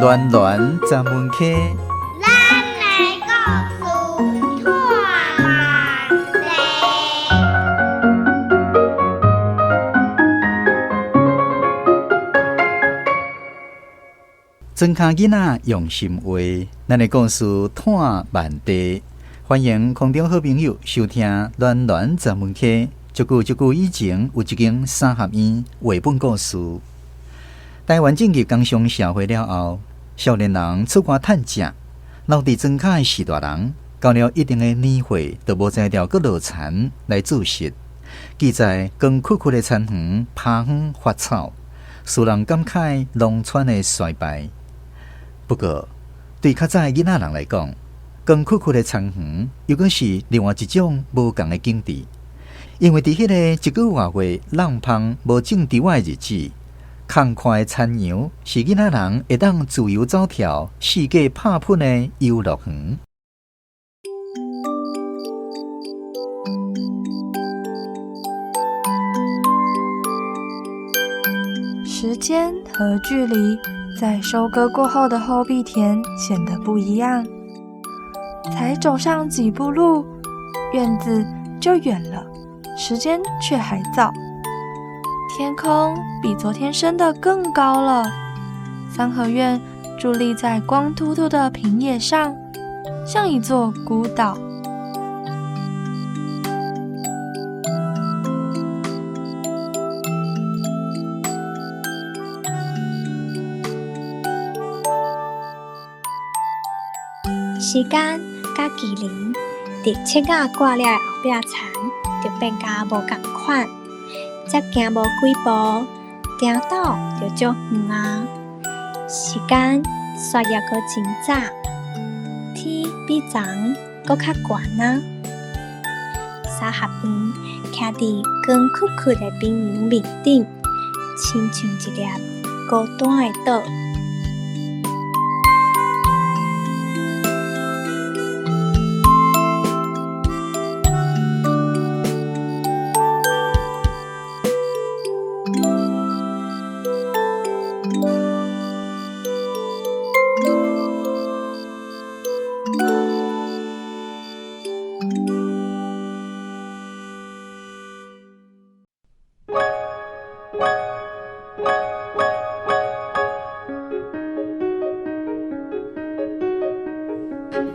暖暖十门溪，咱的故事拖慢地。庄跤囡仔用心画，咱的故事拖慢地。欢迎空中好朋友收听暖暖十门溪。足久足久以前，有一间三合院绘本故事。台湾进入工商社会了后，少年人出外趁食，留伫庄跤的序大人，到了一定的年岁，就无才调阁落田来煮食。记载光屈屈的田园，趴园发草，使人感慨农村的衰败。不过，对较早的囡仔人来讲，光屈屈的田园又阁是另外一种无仝的景致。因为伫彼个一个外月浪芳无种稻仔的日子，空旷的田洋是囡仔人会当自由走跳、四界拍喷的游乐园。时间和距离在收割过后的后壁田显得不一样。才走上几步路，院子就远了，时间却还早。天空比昨天升得更高了。三合院伫立在光秃秃的平野上，像一座孤岛。时间佮距离，伫拭仔挂了的后壁田，就变甲无仝款。才行无几步，埕岛就足远啊！时间煞犹阁真早，天比昨阁较悬啊！三合院徛伫光屈屈的平原面顶，亲像一粒孤单的岛。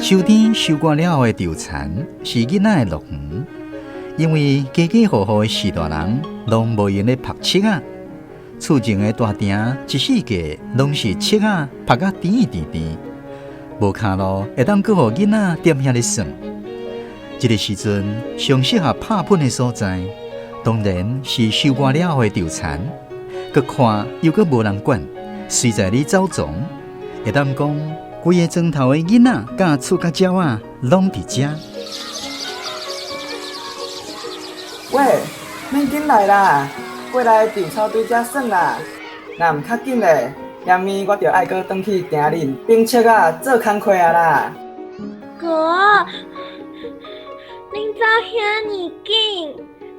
秋天收割了后的稻田是囡仔的乐园，因为家家户户的序大人拢无闲咧曝拭仔，厝前的大埕一四季拢是拭仔曝甲甜甜甜，无跤路会当阁予囡仔踮遐咧耍。这个时阵上适合拍喷的所在，当然是收割了后的稻田，阁宽又阁无人管，随在你走傱，会当讲规个庄头的囡仔、佮触角鸟仔，拢伫遮。喂，免紧来啦，过来稻草堆遮耍啦。若毋较紧咧，暗暝我著爱阁转去埕里冰拭仔做工课啊啦。哥，恁走遐尔紧，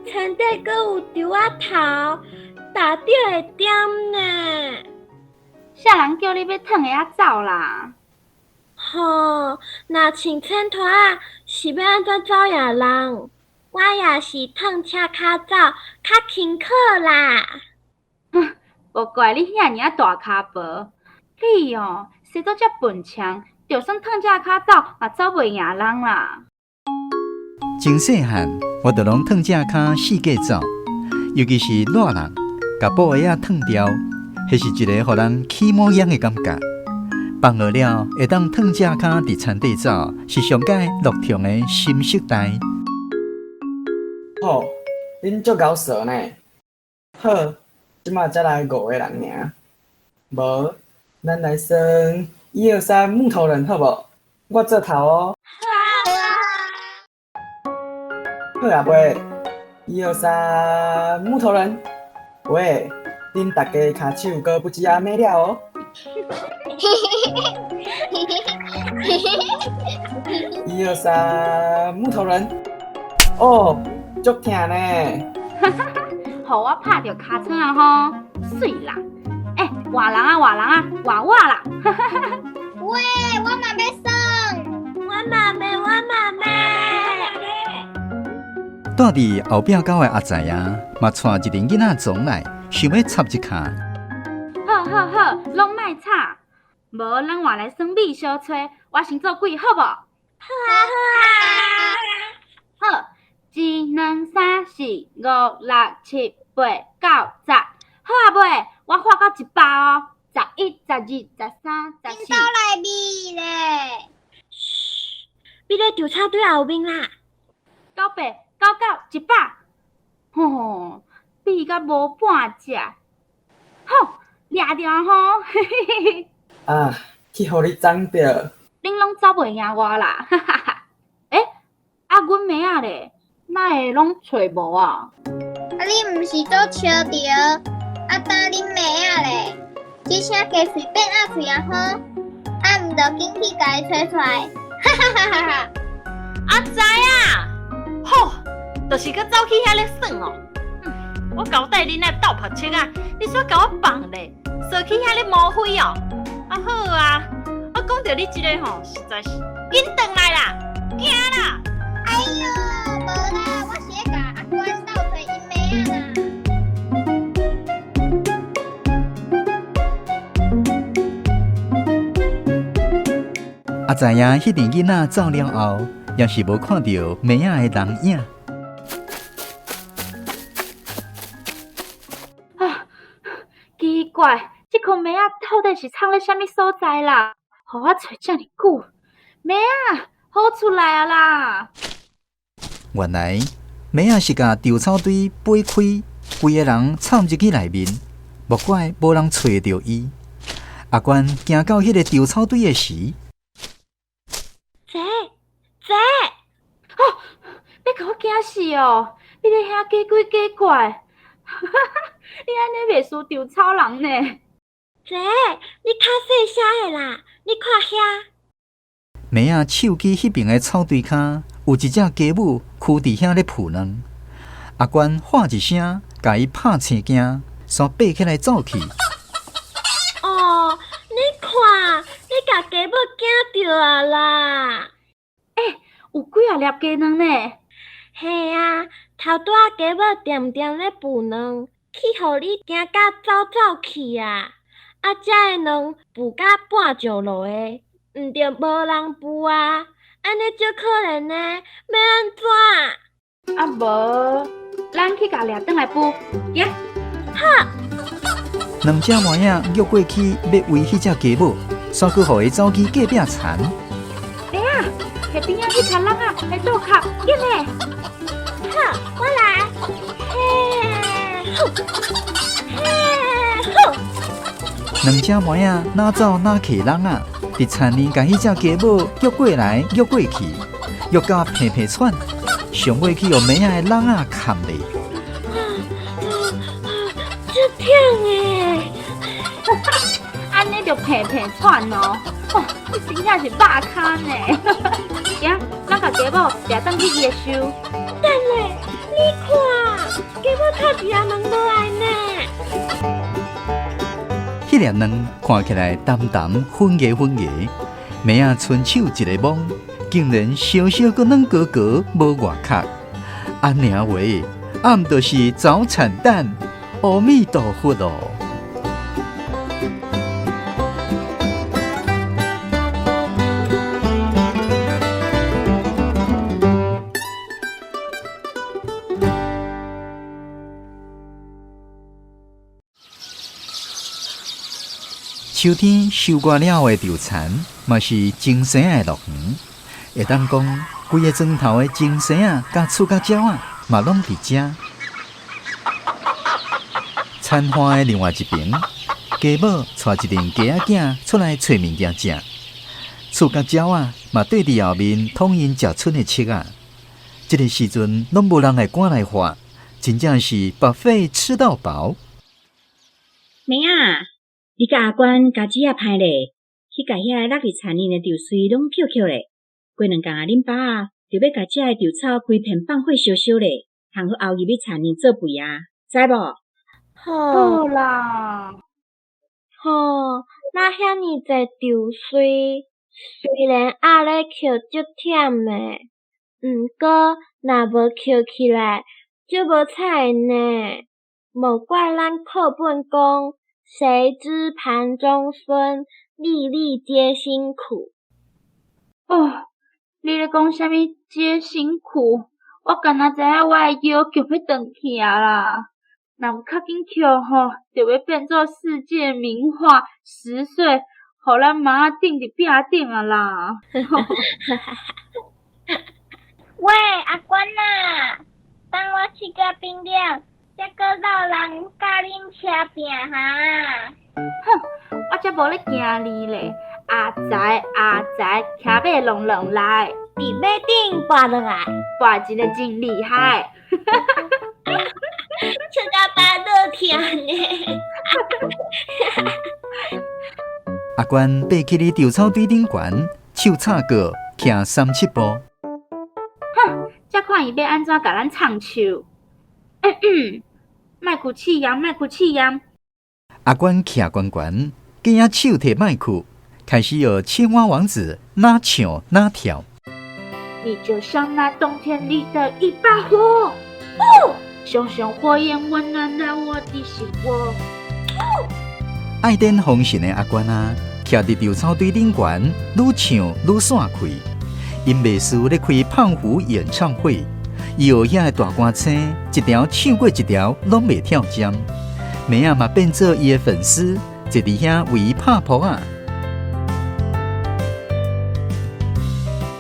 田底阁有稻仔头，踏著会点呢。啥人叫你欲褪鞋仔走啦？吼，若穿浅拖仔是欲按怎走赢人？我也是褪赤跤走较轻巧啦。哼，无怪你遐尔仔大跤步，你哦，生做遮笨枪，就算褪赤跤走嘛走袂赢人啦。从细汉，我就拢褪赤跤四界走，尤其是热人，共布鞋仔褪掉，彼是一个予人起毛痒的感觉。放学了，会当褪赤跤伫田底走，是上盖乐畅的新时代。吼，恁足𠢕踅呢。好，这马才来五个人尔。无，咱来耍一二三木头人好无？我做头哦。好啊，喂，一二三木头人。喂，恁大家跤手阁不止仔美了哦。一二三，木头人。哦，足疼呢。予我拍著尻川啊吼，媠啦！欸，換人啊，換人啊，換我啦！喂，我嘛欲耍，我嘛欲，我嘛欲。蹛佇後壁狗的阿在啊，嘛帶一陣囡仔傱來，想欲插一跤。好好好，攏莫吵，無咱換來耍米相揣，我先做鬼好無？好啊好啊。好，一、兩、三、四、五、六、七、八、九、十，好啊未？我畫到100哦，11、12、13、14。恁兜來咪咧？噓，咪咧稻草堆後面啦。98、99、100，吼，比甲無半隻，吼，掠著啊吼！嘿嘿嘿。啊，去予你摠著。恁攏走袂贏我啦！哈哈哈。欸，啊，阮妹仔咧，哪會攏揣無啊？啊，你毋是做笑著？啊，擔恁妹仔咧，這聲雞喙變鴨喙啊吼！啊，毋著緊去共伊揣出來！哈哈哈哈哈！阿在啊，吼，就是閣走去遐咧耍哦。我交代恁來鬥拍七仔，你煞共我放咧，趖去遐咧摸灰哦。啊好啊，我講著你這个吼，實在是緊轉來啦，行啦！哎喲，無啦，我是咧共阿關鬥揣𪜶妹仔啦。阿在啊，彼陣囡仔走了後，也是無看著妹仔的人影。啊，奇怪，這箍妹仔到底是藏咧啥物所在啦？予我揣遮爾久，妹仔，好出來啊啦！原來妹仔是共稻草堆掰開，規个人藏入去內面，莫怪無人揣著伊。阿關行到彼个稻草堆的時，姐姐，哦，欲共我驚死哦！你咧遐假鬼假怪，你按呢袂輸稻草人呢？姐，你較細聲的啦，你看遐。妹仔手指彼邊的草堆跤，有一隻雞母跍佇遐咧孵卵。阿關喊一聲，共伊拍青驚，煞爬起來走去。哦，你看，你共雞母驚著啊啦！欸，有幾仔粒雞卵呢？嘿啊，頭拄仔雞母恬恬咧孵卵，去予你驚甲走走去啊！啊，這个卵孵甲半石落的，毋著無人孵啊！按呢足可憐的，欲按怎？啊無，咱去共掠轉來孵，行。好。兩隻妹仔約過去欲圍彼隻雞母，煞閣予伊走去隔壁田。妹仔，彼邊仔彼跤籠仔來倒殼，緊嘞。好，我來。嘿，吼，嘿，吼。兩隻妹仔哪走哪揢籠仔，佇田裡共彼隻雞母約過來約過去，約甲鼻鼻喘，上尾去予妹仔的籠仔崁咧。足忝的，按呢就鼻鼻喘哦。哦，你真正是肉跤呢。行，咱共雞母掠轉去伊的岫。等下，你看，雞母拍一粒卵落來呢。彼粒卵看起來澹澹粉芽粉芽，妹仔伸手一个摸，竟然小小閣軟膏膏，無外殼。按呢話，啊毋就是早產蛋？阿彌陀佛囉！秋天收割了後的稻田，嘛是精生的樂園。會當講，規个庄頭的精生仔、佮觸角鳥仔，嘛攏佇遮。田岸的另外一邊，雞母帶一陣雞仔囝出來揣物件食，觸角鳥仔嘛綴佇後面統𪜶食賰的粟仔。這个時陣攏無人會趕來發，真正是 buffet 吃到飽。妹仔，你佮阿關家姊仔歹咧，去共遐个落佇田裡的稻穗攏抾抾咧。過兩工啊，恁爸仔就欲共遮个稻草規片放火燒燒咧，通好後日欲田裡做肥啊，知無？好啦。吼，哪遐爾濟稻穗，雖然鴨咧抾足忝的，毋過若無抾起來，足無彩的呢。莫怪咱課本講，誰知盤中餐，粒粒皆辛苦。哦，你咧講啥物皆辛苦？我敢若知影我的腰強欲斷去啊啦！若毋較緊抾吼，就欲變做世界名畫拾穗，予咱媽仔釘佇壁頂啊啦！喂，阿關啊，等我試甲冰了，才閣落人佮恁車拚哈。哼，我才無咧驚你咧！阿才阿才，騎馬浪浪來，佇馬頂跋落來，跋一个真厲害。笑甲腹肚疼呢。阿關爬起咧稻草堆頂懸，手插過，徛三七步。哼，才看伊欲按怎共咱藏手。麥克試驗，麥克試驗。阿關徛懸懸，囝仔手提麥克，開始學青蛙王子哪唱哪跳。你就像那冬天裡的一把火，哦，熊熊火焰溫暖了我的心窩。愛電風神的阿關啊，徛佇稻草堆頂懸，愈唱愈散開。𪜶袂輸咧開胖虎演唱會，伊學遐个大歌星，一條唱過一條，攏袂跳針。妹仔嘛變做伊的粉絲，坐佇遐為伊拍噗仔。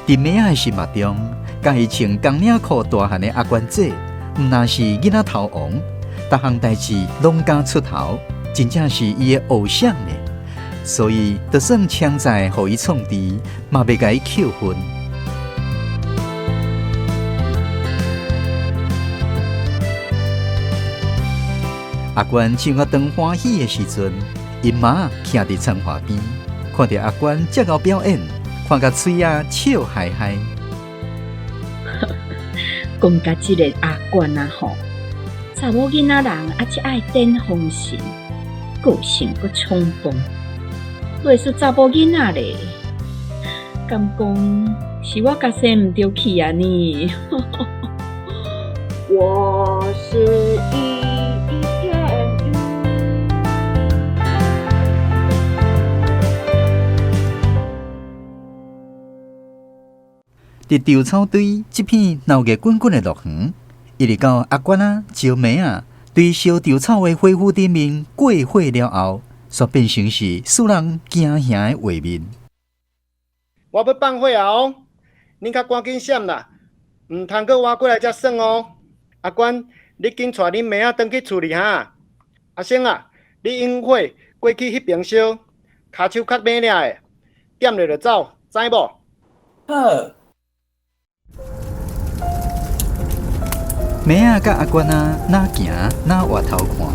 佇妹仔的心目中，共伊穿工領褲大漢的阿關姐，毋但是囡仔頭王，逐項代誌攏敢出頭，真正是伊的偶像呢。所以，就算槍在予伊創治，嘛袂共伊扣分。阿關唱甲當歡喜的時陣，𪜶媽徛佇田華邊，看著阿關這𠢕表演，看甲喙仔笑嗨嗨。講甲這個阿關啊吼，查某囡仔人啊，才愛電風神，個性閣衝動，袂輸查某囡仔咧。敢講是我共生毋著去啊呢？我是一片雲。佇稻草堆這片鬧熱滾滾的樂園，一直到阿關仔、招妹仔對燒稻草的火斧頂面過火了後，煞變成是使人驚嚇的畫面。我欲放火啊！哦，恁較趕緊閃啦，毋通閣倚過來遮耍哦。阿關，你緊帶恁妹仔轉去厝裡哈。阿生啊，你引火過去彼邊燒，跤手較猛掠的，點著就走，知無？好。妹仔佮阿關仔，哪行哪回頭看。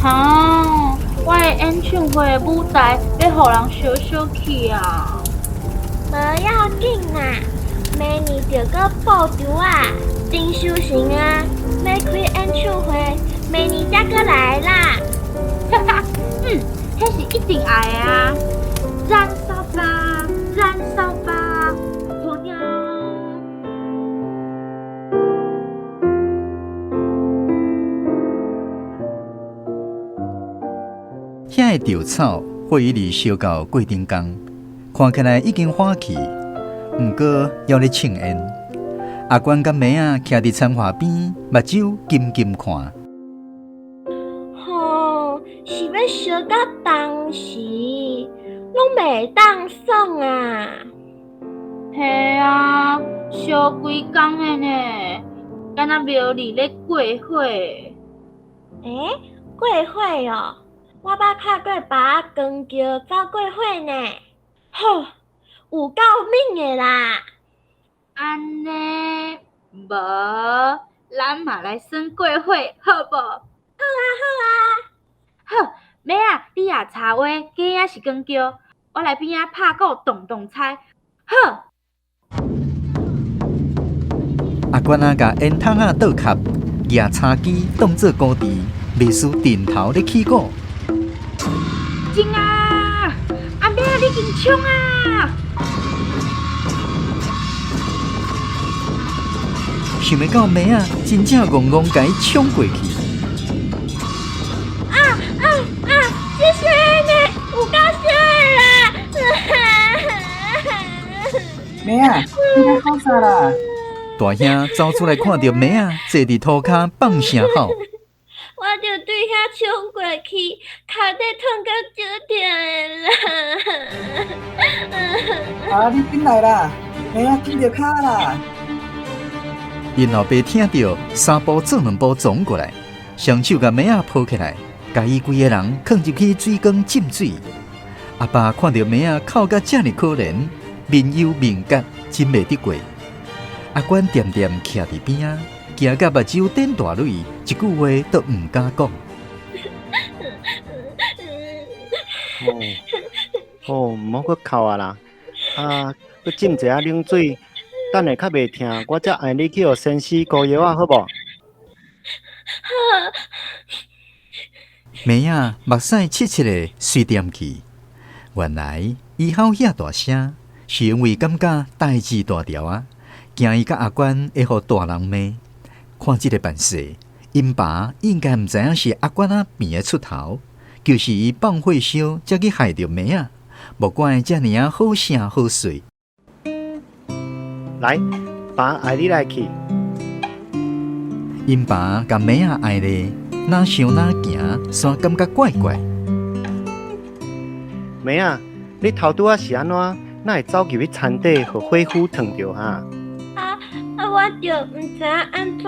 哈，我的演唱會的舞台欲予人燒燒去啊！無要緊啦，明年就閣報場啊，真收成啊！欲開演唱會，明年才閣來啦。哈哈，嗯，彼是一定愛的啊！燃燒吧，燃燒吧，鴕鳥！遐个稻草火一直燒到過頂工，看起來已經化去，毋過猶咧衝煙。阿關佮妹仔徛佇田華邊，目睭金金看。吼，是欲燒到當時，攏袂當爽啊！嘿啊，燒規工的呢，敢若廟裡咧過火。欸，過火哦！我捌看過耙仔光轎走過火呢，吼，有夠猛的啦！按呢，無，咱嘛來耍過火，好無？好啊，好啊。好，妹仔，你也插話，雞仔是光轎，我來邊仔拍鼓動動猜，好。阿關仔共煙筒仔倒吸，舉叉機當做鼓槌，袂輸陣頭咧起鼓。靜啊！阿妹仔，你緊衝啊！想袂到妹仔真正戆戆共伊衝過去。啊啊啊！這啥呢？有夠燒的啦！妹仔，你咧講啥啦？大兄走出來看著妹仔坐佇塗跤放聲吼。我就對遐衝過去，跤底痛甲足疼的啦！啊，你緊來啦，妹仔緊著跤啦！𪜶老爸聽著，三步做兩步衝過來，雙手共妹仔抱起來，共伊規个人囥入去水缸浸水。阿爸看著妹仔哭甲遮爾可憐，面憂面結，真袂得過。阿關恬恬徛佇邊仔，驚甲目睭點大淚，一句話都毋敢講。哦，哦，毋好閣哭啊啦！啊，閣浸一下冷水，等下較袂疼，我才帶你去予先生敷藥仔，好無？好。妹仔目屎揤揤的隨踮去，原來伊吼遐大聲，是因為感覺代誌大條啊，驚伊佮阿關會予大人罵。看這个扮勢，𪜶爸應該毋知影是阿關仔變的出頭，就是伊放火燒，才去害著妹仔，無怪遮爾仔好聲好勢。來，爸愛你來去。𪜶爸共妹仔愛咧，哪想哪行，煞感覺怪怪。妹仔，你頭拄仔是按怎？哪會走入去田底，予火斧燙著哈？啊啊！我就毋知影按怎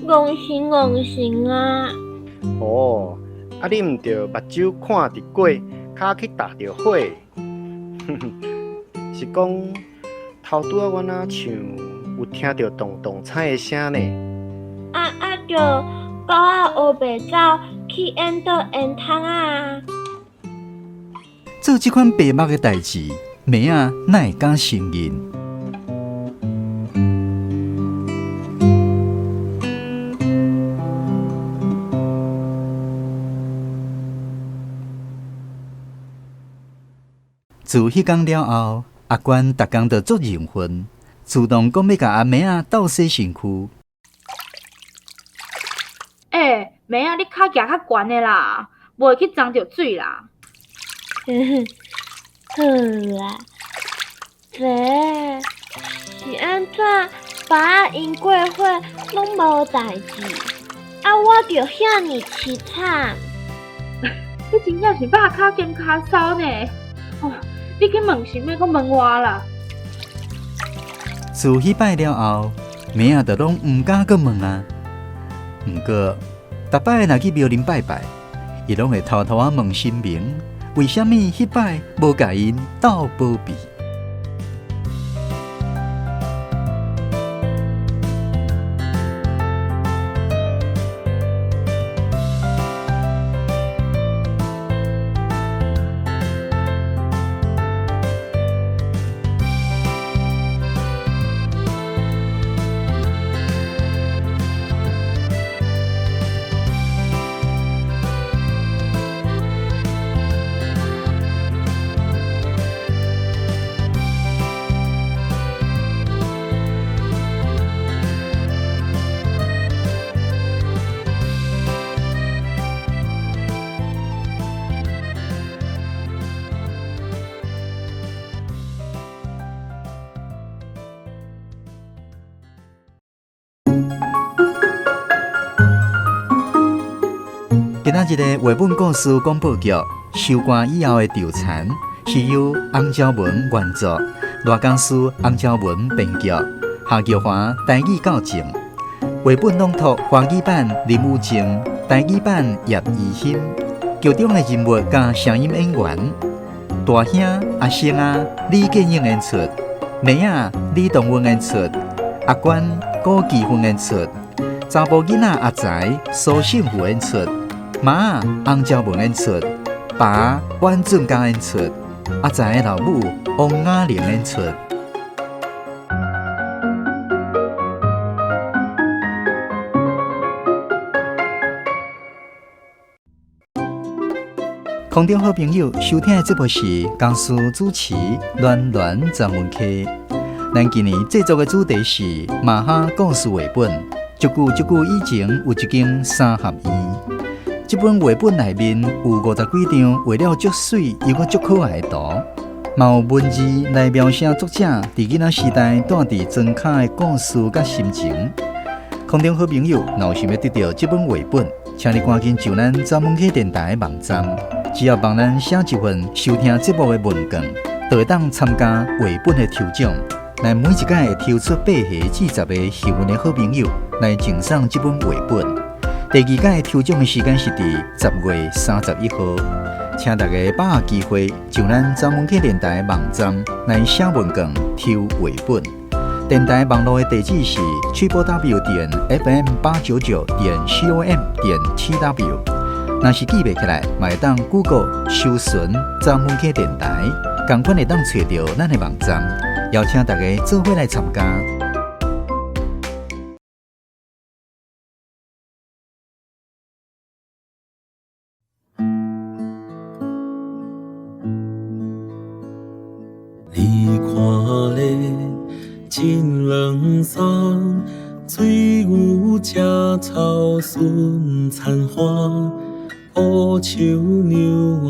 戇神戇神啊！哦，啊你毋著目睭看佇過，跤去踏著火。是講頭拄仔我若像有聽著咚咚踩的聲呢？啊啊！就狗仔烏白走去煙倒煙筒仔。做這款白目的代誌，妹仔哪會敢承認？自彼工了後，阿關逐工都足認份，主動講欲共阿妹仔鬥洗身軀。欸，妹仔，你跤行較懸的啦，無會去撞著水啦。好啦，這是按怎？爸仔𪜶過火攏無代誌，啊，我就遐爾淒慘。你真正是肉跤兼跤梢呢？哦，你去問是欲閣問我啦？自彼擺了後，妹仔就攏毋敢閣問啊。毋過，逐擺若去廟裡拜拜，伊攏會偷偷仔問神明，為啥物彼擺無共𪜶鬥保庇？今仔日的繪本故事廣播劇《收割以後的稻田》是由洪昭文原作，賴江詩、洪昭文編劇，夏玉華台語教正。繪本朗讀華語版林雨靜，台語版葉怡欣。劇中的人物佮聲音演員：大兄阿星仔李建英演出，妹仔李東雲演出，阿關郭繼芬演出，查埔囡仔阿才蘇勝富演出，媽仔洪昭文演出，爸阮俊剛演出，阿才的老母王雅玲演出。空中好朋友收聽的節目是江蘇主持暖暖專門客。咱今年製作的主題是馬哈故事繪本。足久足久以前有一間三合院，這本繪本內面有50幾張畫了足媠又閣足可愛的圖，嘛有文字來描寫作者佇囡仔時代蹛佇莊跤的故事佮心情。空中好朋友，若有想欲得著這本繪本，請你趕緊上咱專門客電台的網站，只要幫咱寫一份收聽節目的問卷，就會當參加繪本的抽獎。咱每一屆會抽出8個至10個幸運的好朋友來贈送這本繪本。第二屆抽獎的時間是佇10月31號，請大家把握機會上咱專門客電台網站來寫問卷抽繪本。電台網路的地址是 www.fm899.com.tw。若是記袂起來，嘛會當 Google 搜尋專門客電台，仝款會當揣著咱的網站。邀請大家做伙來參加。你看咧，真冷爽，水牛食草顺田花，乌树娘仔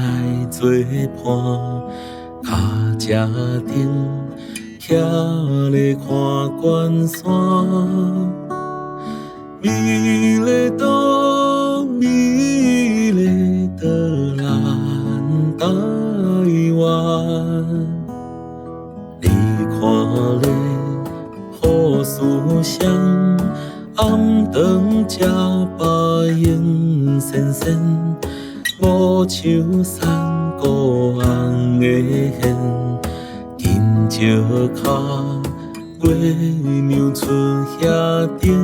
来做伴，跤车顶徛咧看关山，美丽岛，美丽的咱台湾。你看咧，好思想，暗顿食饱闲仙仙，无像山谷红的现，紧石跤，月娘出遐顶。